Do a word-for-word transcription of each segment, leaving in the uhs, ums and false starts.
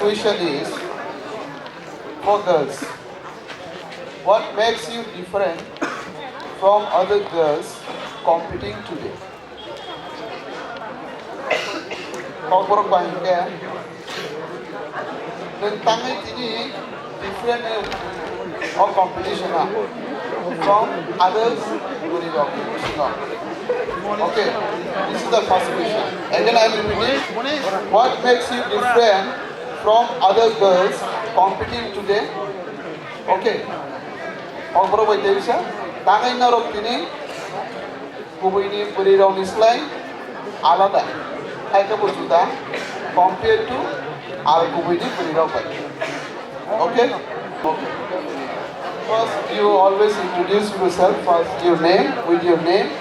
Question is for girls. What makes you different from other girls competing today? Kokborok bai hwnkhe nwng tangwi tini different o competition o from others bwrwi rok bisingo. Okay, this is the first question. Again, I will repeat it. What makes you different from other girls competing today? Okay. Kokborok bai tebisa tangwi norok tini kubuini bwrwi rokni slai alada, hai khe bo juda compare to aro kubuini bwrwi rok bai. Okay? Okay. First, you always introduce yourself first, your name, with your name,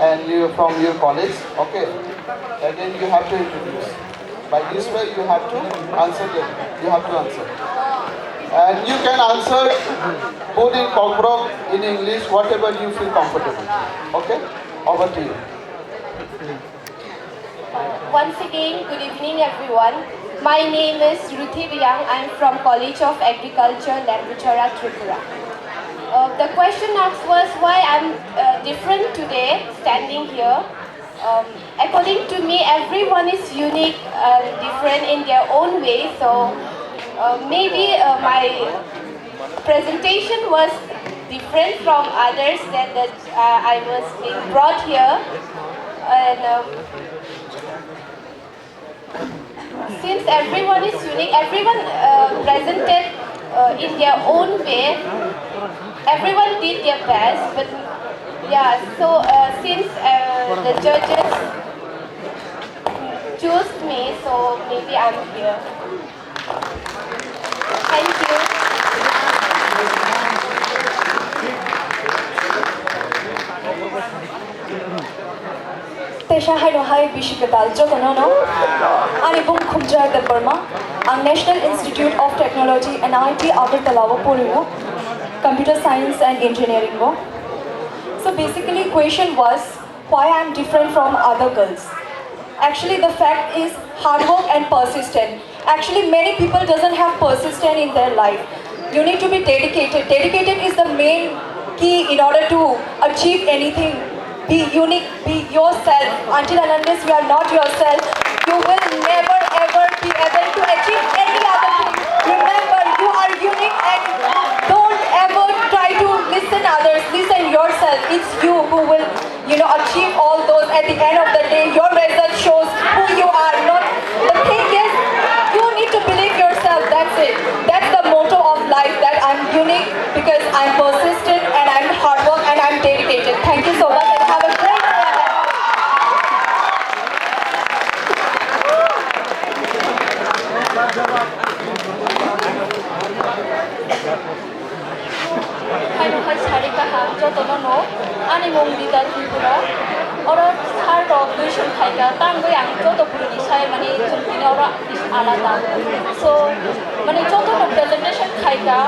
and you from your college. Okay? Again, you have to introduce. By this way, you have to answer them. You have to answer. And you can answer both in Kokborok, in English, whatever you feel comfortable. Okay? Over to you. Once again, good evening, everyone. My name is Ruthi Riang. I'm from College of Agriculture, Lambuchara, Tripura. Uh, the question asked was why I'm uh, different today, standing here. Um, according to me, everyone is unique and different in their own way. So uh, maybe uh, my presentation was different from others that, that uh, I was being brought here. And um, since everyone is unique, everyone uh, presented uh, in their own way. Everyone did their best, but yeah, so uh, since uh, the judges chose me, so maybe I'm here. Thank you. Teisa haino hai bisi kwtal jotono no. Ani bung Khumjaya Debbarma. Ang National Institute of Technology, N I T Agartala o porio. Computer Science and Engineering o. So basically question was why I am different from other girls. Actually the fact is hard work and persistent. Actually, many people doesn't have persistence in their life. You need to be dedicated. Dedicated is the main key in order to achieve anything. Be unique, be yourself. Until and unless you are not yourself, you will never ever be able to achieve any other thing. Remember, you are unique and don't ever try to listen others. Listen yourself. It's you who will you know, achieve all those. At the end of the day, your result shows who you are. Not the thing is, you need to believe yourself. That's it. That's the motto of life. That I'm unique because I'm persistent and I'm hard work and I'm dedicated. Thank you so much and have a great day. Haino hai sari kaham jotono no, ani mung Dita Tripura. Oro sir rok tuition khaika, tangwi ang joto bwrwini sai mani chwng tini oro alada. So mani jotono presentation khaika,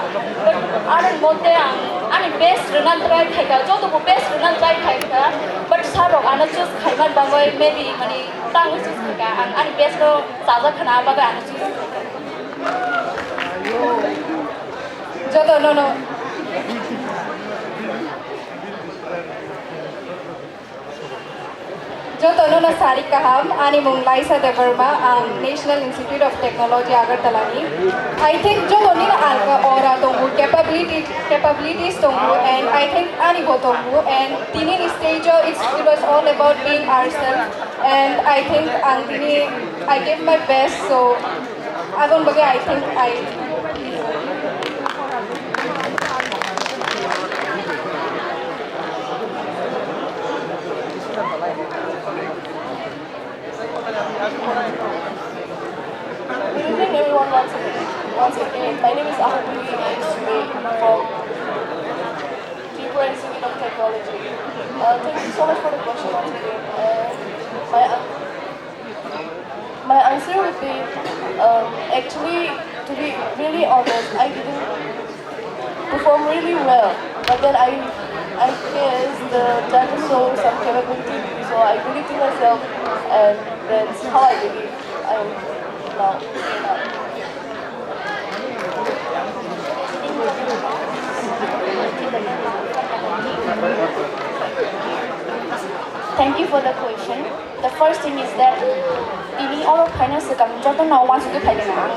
but ani mote ang ani best rwna try khaika, joto bo best rwna try khaika, but sir rok ano choose khaiman bagwi maybe mani tangwi choose khaika, ang ani best no chajak khna bagwi ano choose khaika. Joto nono. Joto nono sari kaham, ani mung Laisa Debbarma, ang National Institute of Technology Agartala ni. I think joto nino alka ora tongo, capability, capabilities tongo, and I think ani bo tongo, and tini ni stage o it's, it was all about being ourselves, and I think ang tini I gave my best, so Aboni bagwi I think I Good evening, everyone. Once again, once again, my name is Ahapuli. I'm Sumi from Tripura Institute of Technology. Uh, thank you so much for the question once again. Uh, my My answer would be um, actually, to be really honest, I didn't perform really well. But then I, I guess the judges saw some capability, so I believed in myself, and that's how I believe I am now. Thank you for the question. The first thing is that tini oro phaina swkang jotono uansugwi phaikha na ang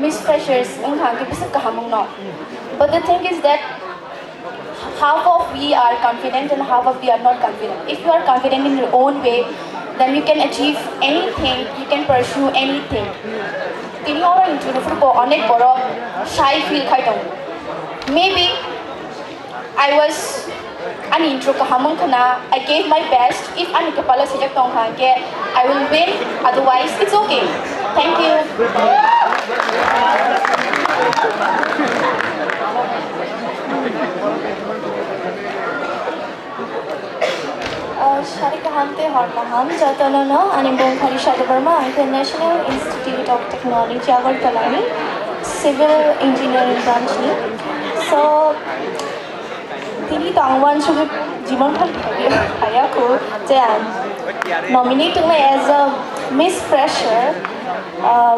Miss Freshers wngkha hwnkhe bwswk kaham wngno. But the thing is that half of we are confident and half of we are not confident. If you are confident in your own way, then you can achieve anything, you can pursue anything. Tini oro interview phurugo onek borok shy feel khai tongo. Maybe I was ani intro kaham wngkha na, I gave my best. If ani kwpalo swijak tongkha hwnkhe I will win, otherwise it's okay. Thank you. Uh, sari kaham tei hor kaham jotono no, ani bung Pharisha Debbarma, ang khe National Institute of Technology Agartala ni Civil Engineering branch ni. So, tini to ang uansugwi jibon phano phaiya kho je ang nominate wngnai as a Miss Fresher, uh,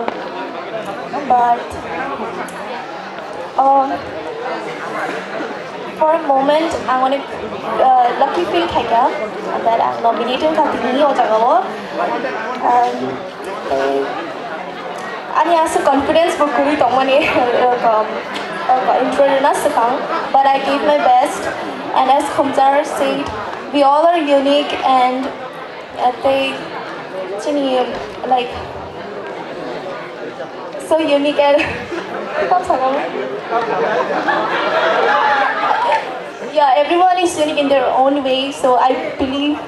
but, uh, for a moment ang onek, uh, lucky feel khaikha that ang nominate wngkha tini o jagao. Um, Ani aswk confidence bo kwrwi tongmani, uh, intro rwna swkang, but I gave my best, and as Khumjar said, we all are unique and, uh, tei chini, like, so unique and yeah, everyone is unique in their own way, so I believe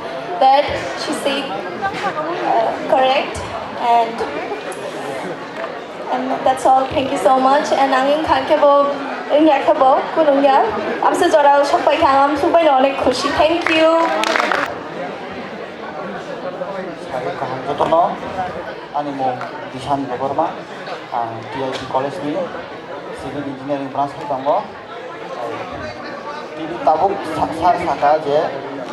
that she said, uh, correct, and, and that's all. Thank you so much. And ang wngkha khe bo, wngya khe bo, kunungya. Amsa jora sokpai kha, ang sokpai no onek khushi. Thank you. Sari kaham jotono, ani mung Dishan Debbarma, ang T I T College ni Civil Engineering branch ni tongo. Tini tabuk sa-, sir saka je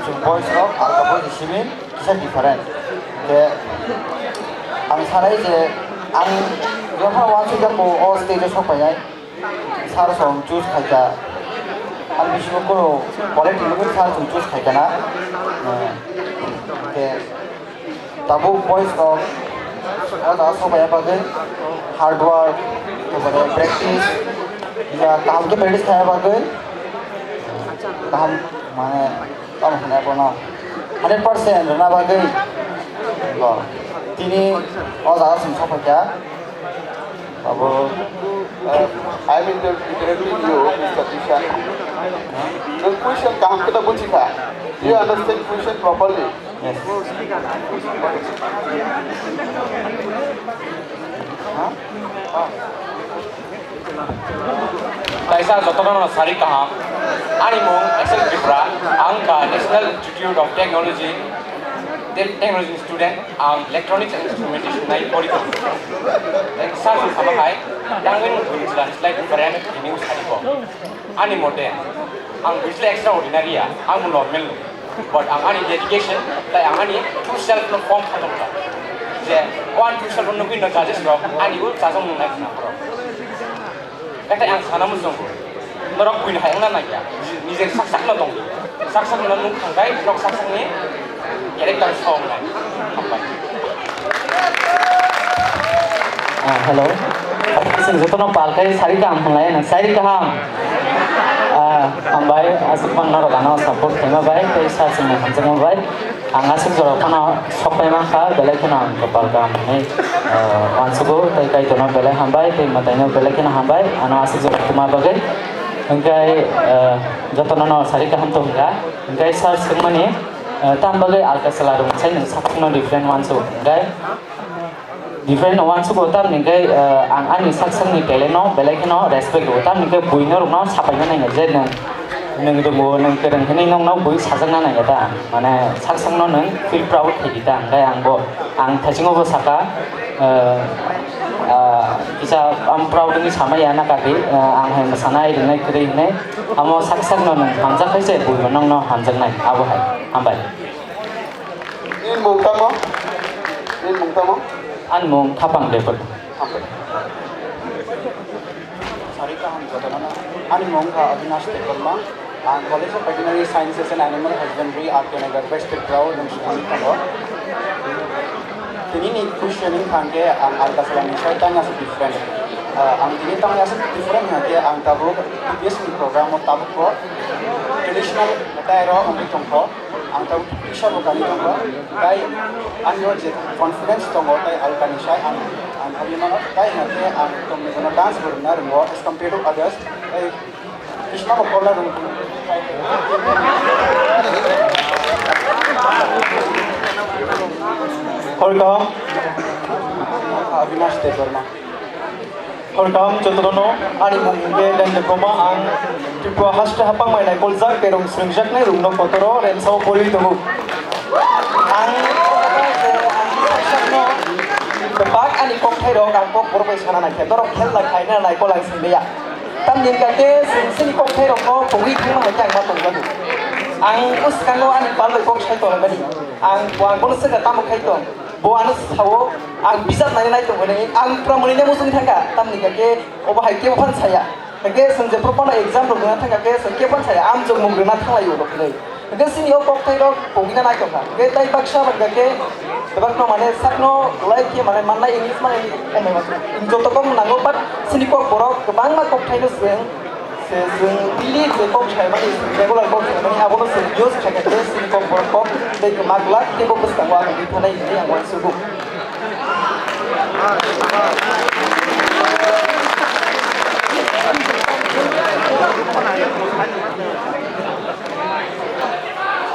chwng boys rok ang tabuk simi kisa different. Je ang sanai je ang jokhon uansuk ya ko o stage o sok painai sir song choose khaika. Ang bisingo ko quality ni sir song choose khaika na. Eh, je Tabuk boys rok o jaga sok bai bagwi hard work, tei practice, ya kaham khe practice khaina bagwi kaham, mane, tamo hwnwi bono hundred percent rwna bagwi bo tini o jaga chwng sok phaikha. Abo, uh, I am inter-, interrupting you, Mister Dishan. Nwng question kaham khe ta buji kha. Do you understand question properly? Yes. Huh? Ah. Kaisa jotono sari kaham. Ani mung S L Tripura, ang ka National Institute of Technology, Te-, Technology student, ang electronics and instrumentation nai pori tongo. Ang sa sa sama hai, tangwin mung buini sila slide different, ini usari ko. Ani mote, ang buisle extraordinary ya, ang bo normal no. But ang ani dedication, tai ang ani true self no form khatung kha. Je, o ani true self no nugwi no judges rok, ani ul jajong nung nai khna bro. Kata ang sana muchung, norok buini hai wngna nai ya, nije sak sak no tong, sak sak no nung thang dai, norok sak sak ni character song nai. Hambai. Ah, hello. Sing jotono pal kai sari kaham hwnlai na, sari kaham. Ah, hambai, aswk man norok ano support khaima bai, tei sa sing hamjakma bai. Ang aswk jora phano sok pai mankha, belai kheno ang kopal kaham hwnwi, ah, uansugo, tei Kaitorno belai hambai, tei mwtaino belai kheno hambai, ano aswk jora tuma bagwi. Hwnkhe, ah, jotono no sari kaham to hwnkha. Hwnkhe sir swngmani, ah, tam bagwi alka chwla rwngsai nwng sakhno different uansugo hwnkhe. Different no uansugo, tamni hwnkhe, eh, ang ani sak sakni talent no belai kheno respect rwo, tamni hwnkhe buino rokno sapaina nangya je nwng, nwng rwngo, nwng kwrwng hinwi nokno bui sajakna nangya ta, mane sak sakno nwng feel proud khaidi ta, hwnkhe ang bo, ang thaisingo bo saka, eh, ah, kisa ang proud wngwi samaya naka di, eh, ang hai mwsanai rwnai kwrwi hinwi, amo sak sakno nwng hamjak hai se buibo nokno hamjaknai, abo hai, hambai. Nini mung tamo? Nini mung tamo? Ani mung Khapang Debbarma. Hambai. Sari kaham jotono. Ani mung kha Avinash Debbarma. Ang College of Veterinary Sciences and Animal Husbandry, R K Nagar, West Tripura o nwng swkangwi tongo. Tini ni question wngkha hwnkhe ang alka salani sai tangya se different. Ah, ang tini tangya se different hwnkhe ang tabuk T P S ni program o tabuk bo traditional attire o wngwi tongkho. Ang tabuk kisa bo kanwi tongkho. Tai ani o je confidence tongo tai alka ni sai ang, ang khawi mano. Tai hwnkhe ang tongni jono dance bo rwna rwngo as compared to others. Tai Krishna Bhagwan rung. Welcome. Avinash Debbarma. Welcome, jotono. Ani mung hwnkhe Dendra Brahma, ang Tripura haste hapang mai naikoljak, terong sringjaknai rungno kotoro, Remsa o pori tongo. Ang, ang bebak ani kokthai rok, ang kok borok bai sana naikhe, norok khel lai khaina naikol ang singlia. Tamni hwnkha khe chwng chini kokthairokno pogwi thangma hai khe ang ma tongjago. Ang bwskango ani pal bai kok sai tongmani. Ang, bo ang bono swkha tamo khai tong. Bo ano sao, ang bijap nai nai tongmani. Ang pura mwnwi nai muchungwi thangkha. Tamni hwnkha khe obo hai kebo phan saya. Hwnkhe chwng jephru phano exam rok rwna thangkha khe chwng kebo phan saya. Amjokmung rwna thanglaio rok hinwi. Hwnkhe chini o kokthairok pogwina naitokha. Hwnkhe tai baksa hwnkha khe bebakno mane sakno lai khe mane mannai English mane joto kok nango, but chini kok borok kwbangma kokthaino chwng, se chwng daily je kok saimani, regular kok saimani, abono chwng use khaikha khe chini kok borok kok tei kwma glak tei bo bwskango ang ungwi thanai hinwi ang uansugo.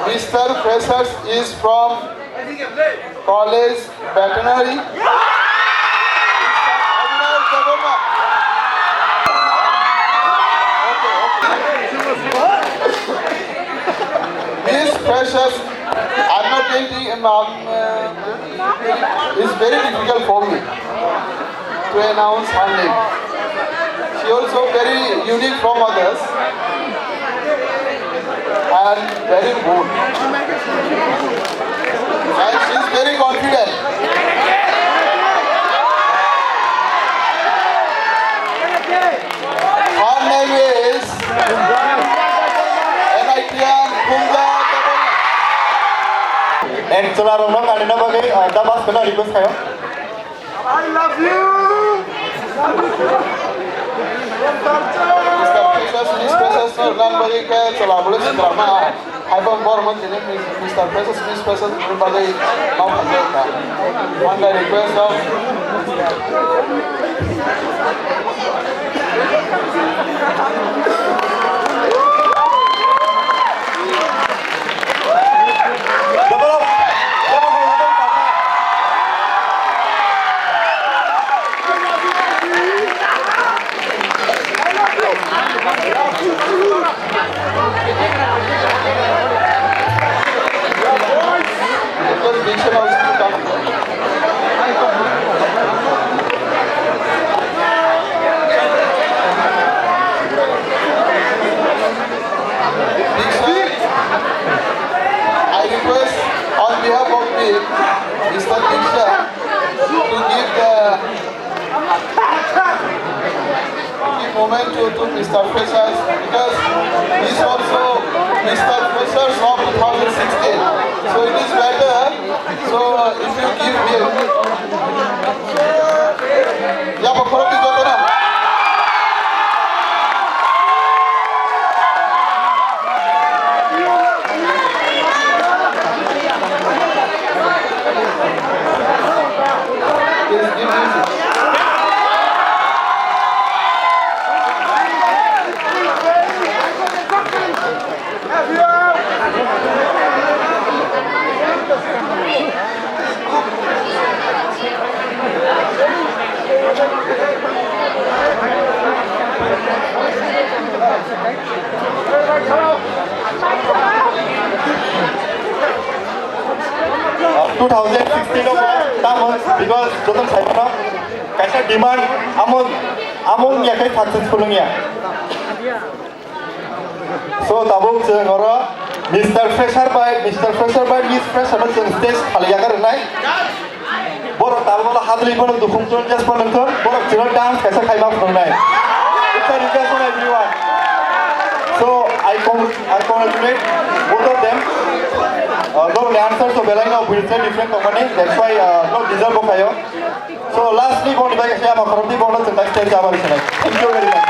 Mister Freshers is from College Veterinary. Okay, okay. Miss Freshers, I'm not getting, um, um, uh, it's very difficult for me to announce her name. She also very unique from others and very good. And she is very confident. Her name is N I T M Punja Debbarma. And chwla rokno kanina bagwi, uh, the bus kheno request khayo. I love you. Mister Freshers, Miss Freshers, nang bagwi khe chwla bwlwi swkang ma. Hai bo borok tini Mister Freshers, Miss Freshers ni bagwi ma phai kha. On the request of I request on behalf of the Mister Diksha to give the Give moment to, to Mister Freshers, because he's also Mister Freshers of two thousand sixteen. So it is better. So, uh, if you give him, ya, pokok di joto na. Two thousand sixteen o tamo, because joto sai mano kaisa demand amo, amo wngya khe successful wngya. So tabuk chwng oro Mister Fresher bai, Mister Fresher bai Miss Fresher no chwng stage khali yakarnai. Borok tabuk olo hadri phano dukhung chun jes phano thon, borok chwla dance kaisa khaima phunuknai. It's a request for everyone. So I con-, Congratulate both of them. Uh, the answers of belai no will say different company. That's why uh, not deserve of higher. So lastly, boni bai kaya ma khorokti bono tengkai stage jabari sanai. Thank you very much.